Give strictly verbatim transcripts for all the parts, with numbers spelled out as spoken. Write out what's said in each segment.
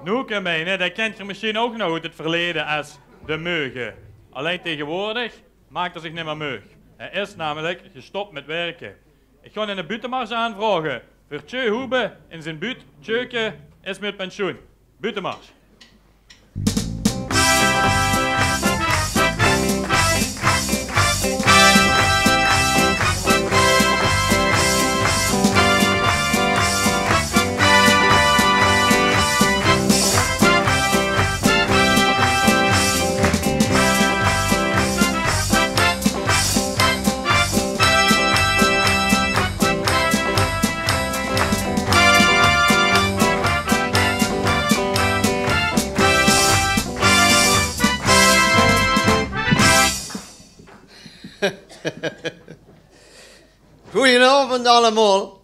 Noeke, miene, dae kènt geer mesjien ouch nog oet 't verleje es de Meuge. Allein taegewoordig maak 'r zich nimmer meug. Hae is namelik gestop mit wirke. Ich gaon 'n buutemars aanvraoge veur Tjeu Hoebe in zien buut. Tjeuke is mit pensioen. Buutemars. Goojenaovend allemaol.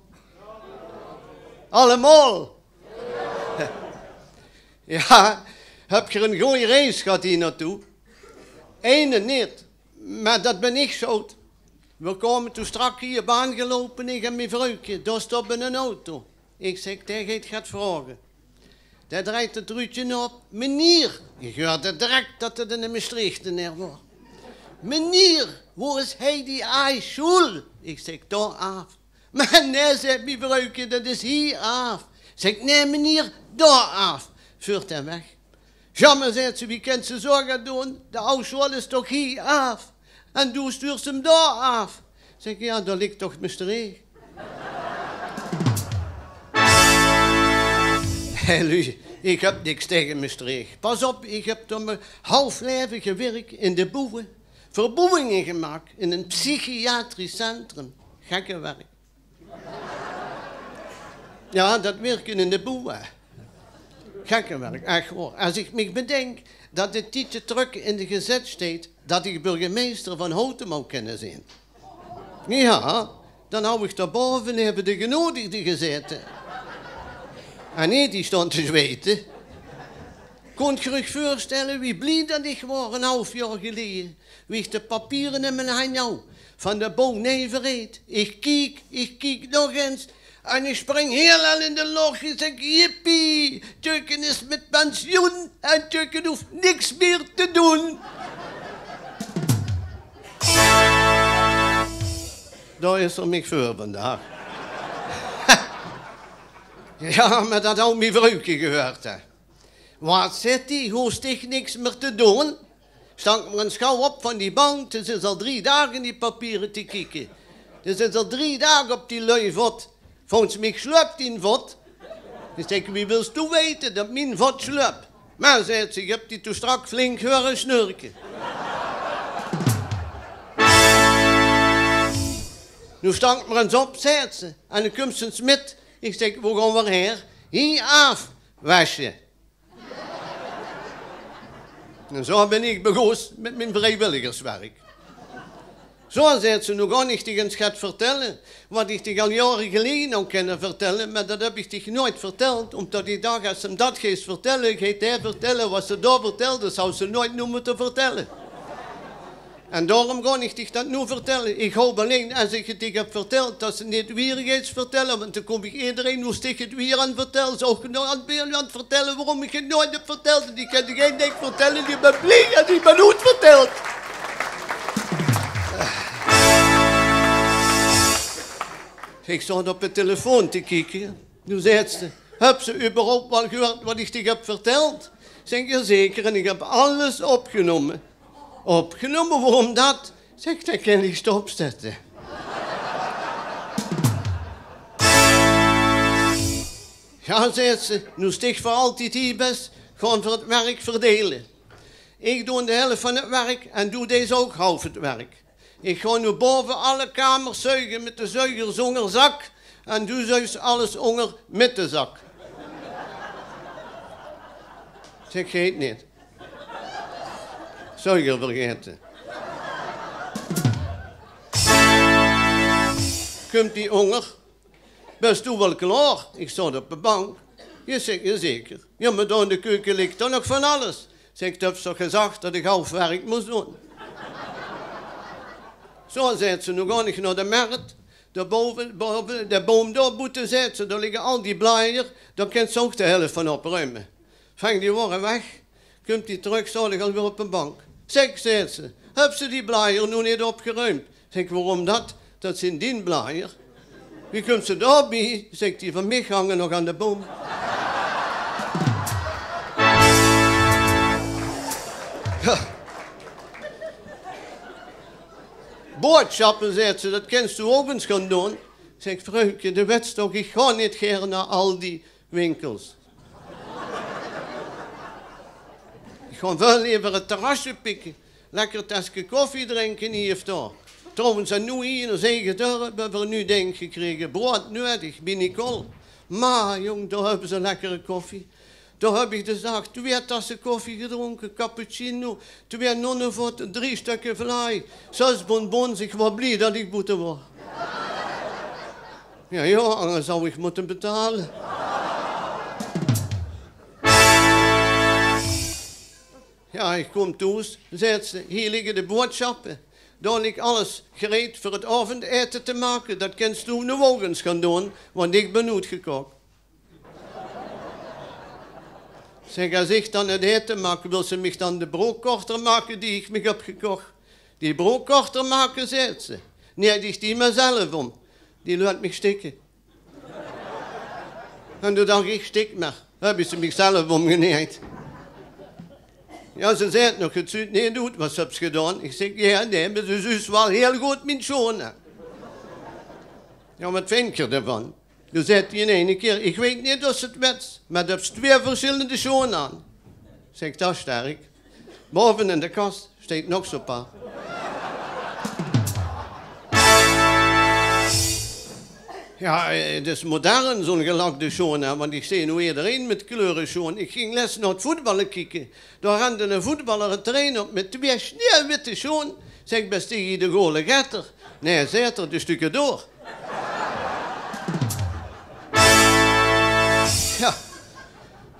Allemaol. Jao, höb geer 'n gooj reis gehad hie naotoe? Eine neet, mer dat bön ich sjöld. Veer kómme toe straks hie op aangeloupe, ich en mien vruike. Dao stop 'nen auto. Ich zèk: "Dae geit get vraoge." Dae drejt 't ruutje op. "Meneer," ich heurde direk dat 't 'ne Mestreechteneer waor. "Meneer, wo is hie de aaj sjoel?" Ich zèk: "Dao aaf." "Mer nae," zaet mien vruike, "dat is hie aaf." Zèk ich: "Nae, meneer, dao aaf." Veurt 'r weg. "Jao, mer," zaet ze, "wie kèns se zoe get doon? De aaj sjoel is toch hie aaf? En doe stuurs 'm dao aaf." Zèk ich: "Jao, dao ligk toch Mestreech?" Hè, luuj, ich höb niks taenge Mestreech. Pas op, ich höb dao mien haof laeve gewirk in de boewe. Verbouwinge gemaak in 'n psychiatrisch centrum. Gekkewerk. Jao, dat wirke in de boewe. Gekkewerk, ech waor. Es ich mich bedink dat 't tiedje trök in de gezèt steit dat ich burgemeister van Houtem hou kènne zeen. Jao, dan hou ich dao bove neve de genodigde gezaete. En neet die stónge te zjweite. Kónt geer uch veurstelle wie blie dat ich waor 'n haof jaor geleje? Wie ich de papiere in mien henj hou, van de bouw nae verreed. Ich kiek, ich kiek nog ins. En ich spring hielemaol in de loch. Ich zèk: "Jippie, Tjeuke is mit pensioen en Tjeuke hoof niks mier te doon." Dao is 'r mich veur vandaag. Jao, mer dat hou mien vruike gehuurd, hè. "Waat," zaet die, "hoofs dich niks mier te doon? Stank mer ins gaw op van die bank. Doe zits al drie daag in die papiere te kieke. Doe zits al drie daag op die lui vot. Volges mich sjluup dien vot." Ich zèk: "Wie wils doe weite dat mien vot sjluup?" "Mer," zaet ze, "ich höb die toe straks flink hure sjnurke." "Noe stank mer ins op," zaet ze, "en dan kums se ins mit." Ich zèk: "Wo gaon v'r haer?" "Hie aaf, wesje." En zoe bön ich begós mit mien vriewilligerswerk. "Zoe," zaet ze, "noe gaon ich dich ins get vertèlle, wat ich dich al jaore geleje hou kènne vertèlle, mer dat höb ich dich noeats vertèld, ómdat ich dach, es se 'm dat geis vertèlle, geit hae vertèlle wat se dao vertèldes, houws se noeats noe mótte vertèlle. En daorum gaon ich dich dat noe vertèlle. Ich haop allein, es ich 't dich höb vertèld, dat se 't neet wiejer geis vertèlle, want dan kóm ich ederein, noe is dich 't wiejer aan 't vertèlle, ouch nog aan 't vertèlle, waorum ich 't noeats höb vertèld. En ich kèn dich ein dink vertèlle, ich bön blie en ich bön oet vertèld." Ich zaot op de telefoon te kieke. Noe zaet ze: "Höbs se überhaupt waal gehuurd wat ich dich höb vertèld?" Zèk ich: "Jao zeker, en ich höb alles opgenómme." "Opgenómme, waorum dat?" Zèk ich: "Dan kèn ich stopzètte." "Jao," zaet ze, "noe is dich veur altied hie bès, gaon v'r 't werk verdeile. Ich doon de hèlf van 't werk en doe deis ouch haof 't werk. Ich gaon noe bove alle kamers zuge mit de zuiger zónger zak en doe zuigs alles ónger mit de zak." Zèk ich: "Geit neet. Zuiger vergaete." Kump die ónger. "Bès doe waal klaor?" Ich zaot op de bank. "Jao," zèk ich, "jao zeker." "Jao, mer dao in de keuke ligk toch nog van alles." Zèk ich: "Doe höbs toch gezag dat ich haof werk mós doon?" "Zoe," zaet ze, "noe gaon ich nao de mert. Dao bove, bove, de boum dao boete," zaet ze, "dao ligke al die blajer. Dao kèns se ouch de hèlf van opruime." Veng, die wore weg. Kump die trök, zaot ich alweer op de bank. "Zèk," zaet ze, "höbs se die blajer noe neet opgeruimp?" Zèk ich: "Waorom dat? Dat zeen dien blajer." "Wie kums se dao bie?" Zèk ich: "Die van mich hange nog aan de boum." Jao. "Boodsjappe," zaet ze, "dat kins doe ouch ins gaon doon." Zèk ich: "Vruike, doe weits toch, ich gaon neet gaer nao al die winkels. Ich gaon väöl leever 't terrasje pikke. Lekker teske koffie drinke hie of dao. Trouwens, en noe hie in ós eige dörp höbbe v'r 'n nuuj dink gekrege. Broadneudig, bie Nicole. Mer jóng, dao höbbe ze lekkere koffie. Dao höb ich dus d'n daag twee tasse koffie gedrónke, cappuccino, twee nonnevotte, drie stökker vlaai, zös bonbons. Ich waor blie dat ich boete waor. Jao, jao, angers zou ich mótte betale. Jao, ich kóm thoes, zaet ze, hie ligke de boodsjappe. Dao ligk alles gereed veur 't aovendete te make. Dat kins doe noe ouch ins gaon doon, want ich bön oetgekaok. Zèk, es ich dan 't ete maak, wils se mich dan de brood korter make die ich mich höb gekoch? Die brood korter make, zaet ze. Neij dich die mer zelf óm. Die löt mich stikke. En doe dach ich: stik mer. Höb ich ze mich zelf ómgenejd. Jao, ze zaet nog: 't zuut neet oet, wat höbs se gedaon? Ich zèk: jao, nein, mer ze zuut waal hiel good mien sjoon aan. Jao, wat vinjs se d'rvan? Doe zaet die in eine kier: ich weit neet of se 't wèts, mer doe höbs twee versjillende sjoon aan. Zèk ich: dat is sterk. Baove in de kas steit nog zoe'n paar. Jao, eh, 't is modern, zoe'n gelakde sjoon, hè, want ich zeen noe ederein mit kleure sjoon. Ich ging lès nao 't voetballe kieke. Dao rende 'ne voetballer 't terrein op mit twee sneeuwwitte sjoon. Zèk ich: bès dich de gole getter? Nae, zaet 'r, de stukadoor. Jao.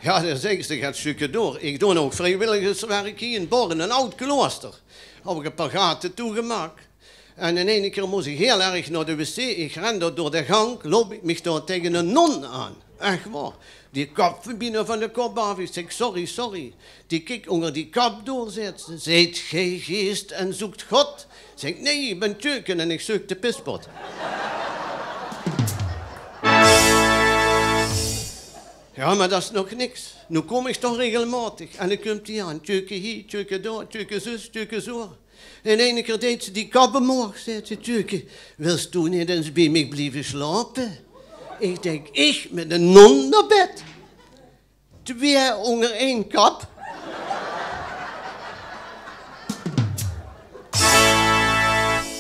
Jao, dan zèk ich: de get stukadoor. Ich doon ouch vriewilligerswerk hie in Born, 'n aud klooster. Höb ich e paar gate toegemaak. En in eine kier mós ich hiel erg nao de wc. Ich ren dao door de gank, loup ich mich dao taenge 'n non aan. Ech waor. Die kap van binne van de kop aaf. Ich zèk: sorry, sorry. Die kiek ónger die kap door, zaet ze: zeet geer geest en zeuk God? Zèk ich: nae, ich bön tjeuke en ich zeuk de pispot. Jao, mer dat is nog niks. Noe kóm ich toch regelmaotig. En dan kump die aan. Tjeuke hie, tjeuke dao, tjeuke zus, tjeuke zo. In eine kier deit ze die kap ómhoog, zaet ze: tjeuke, wils doe neet ins bie mich blieve slaope? Ich dink: ich mit 'n non nao bèd? Twee ónger ein kap?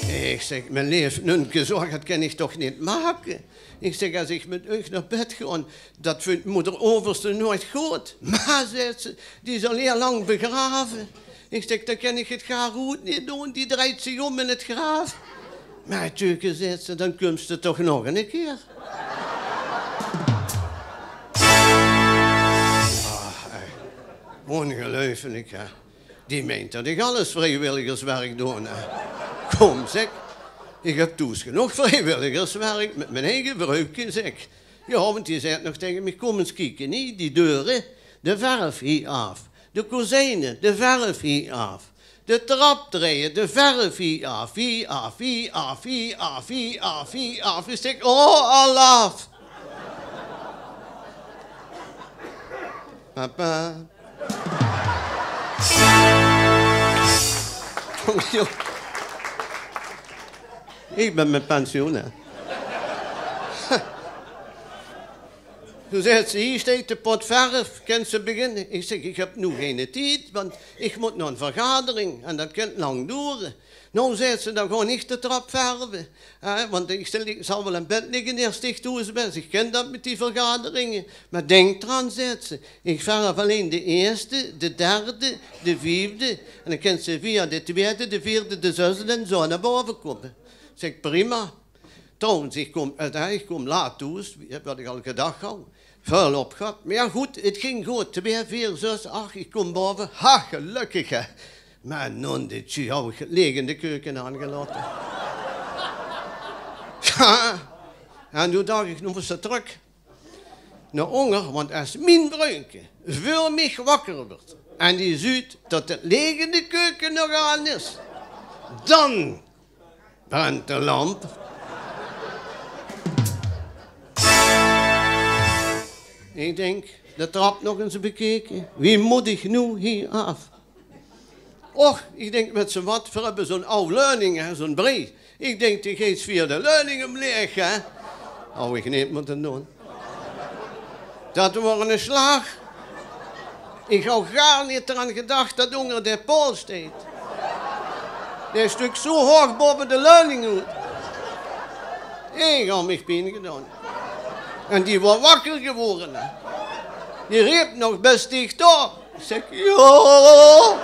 Ich zèk: mien leef nunke, zoe get kin ich toch neet make? Ich zèk: es ich mit uch nao bèd gaon, dat vindj moder overste noeats good. Mer, zaet ze, die is al hiel lang begrave. Ich zèk: dan kin ich 't gaar oet neet doon, die dreit zich óm in 't graaf. Mer tjeuke, zaet ze, dan kums se toch nog 'ne kier. Ah, hè. Óngeluifelik, hè. Die meint dat ich alles vriewilligerswerk doon, hè. Kóm, zèk. Ich höb thoes genóg vriewilligerswerk mit mien eige vruike, zèk. Jao, want die zaet nog taenge mich: kóm ins kieke, hè, die deure, de verf hie aaf. De kozijne, de verf hie aaf. De traptraeje, de verf hie aaf. Hie aaf, hie aaf, hie aaf, hie aaf, hie aaf. Ich zèk: oh, alaaf. Papa. Jóng, jóng. Ich bön mit pensioen, hè. Doe zaet ze: hie steit de pot verf, kins se beginne? Ich zèk: ich höb noe geine tied, want ich mót nao 'n vergadering en dat kin lang doere. Noe, zaet ze, dan gaon ich de trap verve. Hè, want ich zal, ich zal waal in bèd ligke ieës, dich thoes bès. Ich kin dat mit die vergaderinge. Mer dink d'raan, zaet ze, ich verf allein de ieëste, de derde, de viefde. En dan kins se via de twiede, de veerde, de zösde en zoe nao bove kómme. Zèk ich: prima. Trouwens, ich kóm, eh, ich kóm laat thoes, wie, wat ich al gedach haw. Väöl op gehad. Mer jao, good, 't ging good. Twee, veer, zös, ach, ich kóm bove. Ha, gelökkig, hè. Mer non, de tju haw ich 't leech in de keuke aangelaote. Jao. En doe dach ich: noe mós se trök. nao ónger, want es mien vruike veur mich wakker wuuert en die zuut det 't leech in de keuke nog aan is, dan brent de lamp. Ich dink, de trap nog ins bekeke. Wie mót ich noe hie aaf? Och, ich dink, wèts se waat, veer höbbe zo'n aw leuning, hè, zo'n brie. Ich dink, die geis via de leuning ómleech, hè. Haw ich neet mótte doon. Det waor eine slaag. Ich haw gaar neet d'raan gedach det ónger de paol steit. Dae stöök zo hoog bove de leuning oet. Ich haw mich pien gedaon. En die waor wakker gewore, hè. Die reep nog: "Bès dich dao?" Ich zèk: "Jao."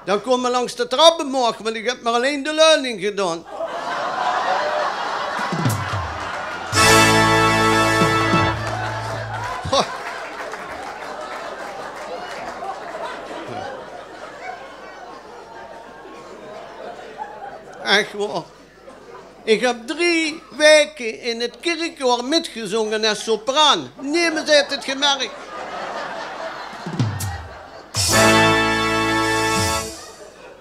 Dan kóm mer langs de trap ómhoeg, want ich höb mer allein de leuning gedaon. Ech waor. Ich höb drie waeke in 't kirkkoor mitgezónge es sopraan. Nemes haet 't gemerk.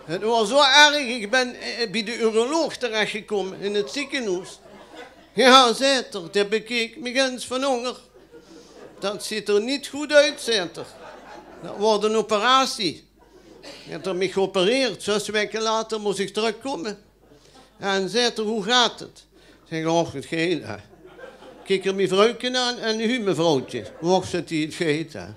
't Waor zo erg, ich bön, eh, bie de uroloog terechgekómme in 't ziekenhoes. Jao, zaet 'r, dae bekeek mich ins van ónger. "Det zuut 'r neet good oet," zaet 'r. "Det waor 'n operatie." Haet 'r mich geopereerd, zès waeke later mós ich trökkómme. En zaet 'r: "Wie geit 't?" Zèk ich: "Och, 't geit, hè." Kiek 'r mien vruike aan: "En uch, mevrouwtje?" "Och," zaet die, "'t geit, hè."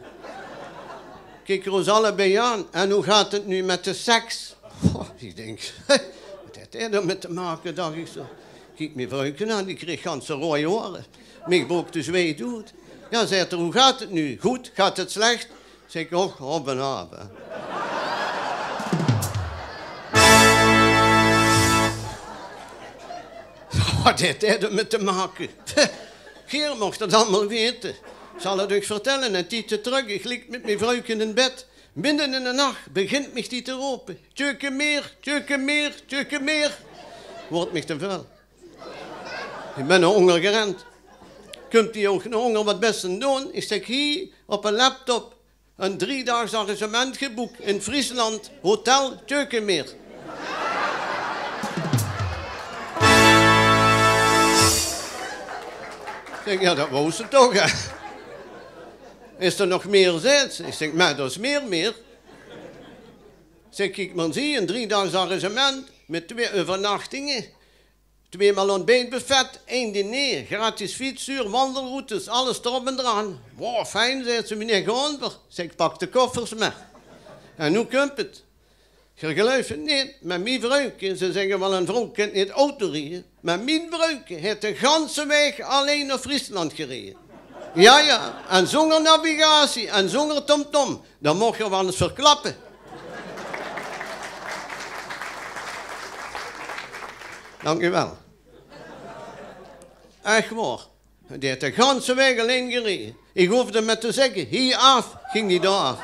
Kiek 'r ós allebei aan: "En wie geit 't noe mit de seks?" Goh, ich dink: "Waat haet dae dao mit te make?" dach ich zo. Kiek mien vruike aan, die kreeg ganse roeaj haore. Mich brook de zweet oet. "Jao," zaet 'r, "wie geit 't noe? Good? Geit 't slech?" Zèk ich: "Och, op en aaf, hè." Waat haet dae dao mit te make? Geer moch det allemaol weite. Zal 't uch vertèlle, 'nen tied trök, ich ligk mit mien vruike in bèd. Midde in de nach begint mich die te rope: "Tjeuke Meer, Tjeuke Meer, Tjeuke Meer." Waor mich te väöl. Ich bön nao ónger gerend. Kump die ouch nao ónger: "Waat bès se aan 't doon?" Ich zèk: "Hie, op de laptop, ein driedaags arrangement geboek in Friesland, Hotel Tjeuke Meer." Ich zèk: "Jao, det wous se toch, hè?" "Is d'r nog mieë?" zaet ze. Ich zèk: "Mer d'r is mieë, mieë." Zèk ich: "Mer zie, ein driedaags arrangement mit twee euvernachtinge. Tweemaal óntbietbuffet, ein diner, gratis fietshuur, wandelroutes, alles d'rop en d'raan." "Wow, fijn," zaet ze, "wienie gaon v'r?" Zèk ich: "Pak de koffers mer." En noe kump 't. Geer geluif 't neet, mer mien vruike, ze zègke waal, ein vrouw kint neet autorieje, mer mien vruike haet de ganse waeg allein nao Friesland gereje. Jao, jao, en zónger navigatie en zónger tomtom. Dan moch geer waal ins verklappe. Dank uch waal. Ech waor. Die haet de ganse waeg allein gereje. Ich hoofde mer te zègke: "Hie aaf," ging die dao aaf.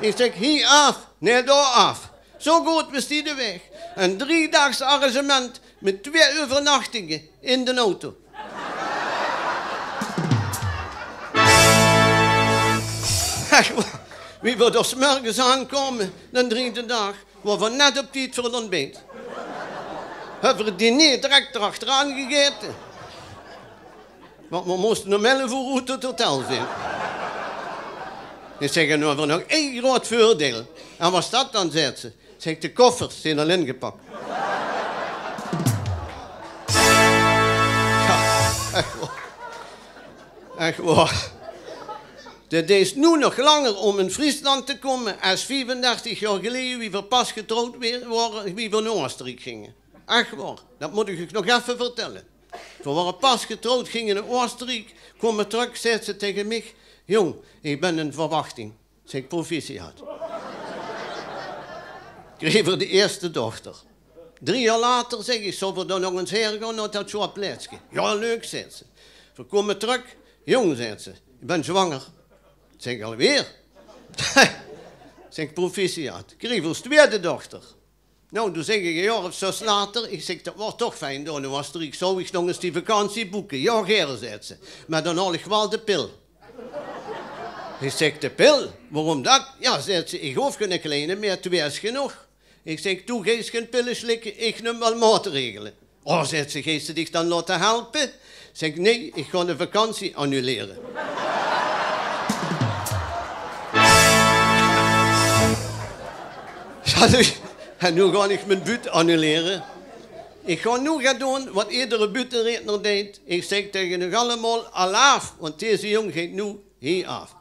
Ich zèk: "Hie aaf, nae, dao aaf." Zo good waas die de waeg. Ein driedaags arrangement mit twee euvernachtinge in d'n auto. Ech waor, wie v'r dao 's mörges aankómme, d'n driede daag, waore v'r net op tied veur 't óntbiet. Höbbe v'r 't diner direk d'rachteraan gegaete. Want v'r móste óm elf oer oet 't hotel zeen. Ich zèk: "En noe höbbe v'r nog ein groot veurdeil." "En waat is det dan?" zaet ze. Zèk ich: "De koffers zeen al ingepak." Jao, ech waor. Ech waor. Det is noe nog langer óm in Friesland te kómme es viefendertig jaor geleje, wie v'r pas getrouwd weer-, wore, wie v'r nao Oosteriek ginge. Ech waor. Det mót ich uch nog effe vertèlle. V'r wore pas getrouwd, ginge nao Oosteriek, kómme trök, zaet ze taenge mich: "Jóng, ich bön in verwachting." Zèk ich: "Proficiat." Krege v'r de ieëste dochter. Drie jaor later, zèk ich, zólle v'r dan nog ins haer gaon nao det sjoon plaetske? "Jao, leuk," zaet ze. V'r kómme trök. "Jóng," zaet ze, "ich bön zwanger." Zèk ich: "Alweer?" Zèk ich: "Proficiat." Krege v'r ós twieëde dochter. Nou, doe zèk ich e jaor of zös later, ich zèk: "Dat waor toch fijn, Donne, waas d'r, ich zou ich nog ins die vakantie boeke." "Jao, gaer," zaet ze, "mer dan haol ich waal de pil." Ich zèk: "De pil? Waorom dat?" "Jao," zaet ze, "ich hoof geine kleine mieë, twieë is genóg." Ich zèk: "Doe geis gein pille slikke, ich num waal maotregele." "Oh," zaet ze, "geis se dich dan laote helpe?" Zèk ich: "Nae, ich gaon de vakantie annulere." Zat ich: "En noe gaon ich mien buut annulere. Ich gaon noe gaon doon wat edere buuttereedner deit." Ich zèk taenge uch allemaol: "Alaaf, want deze jóng geit noe hie aaf."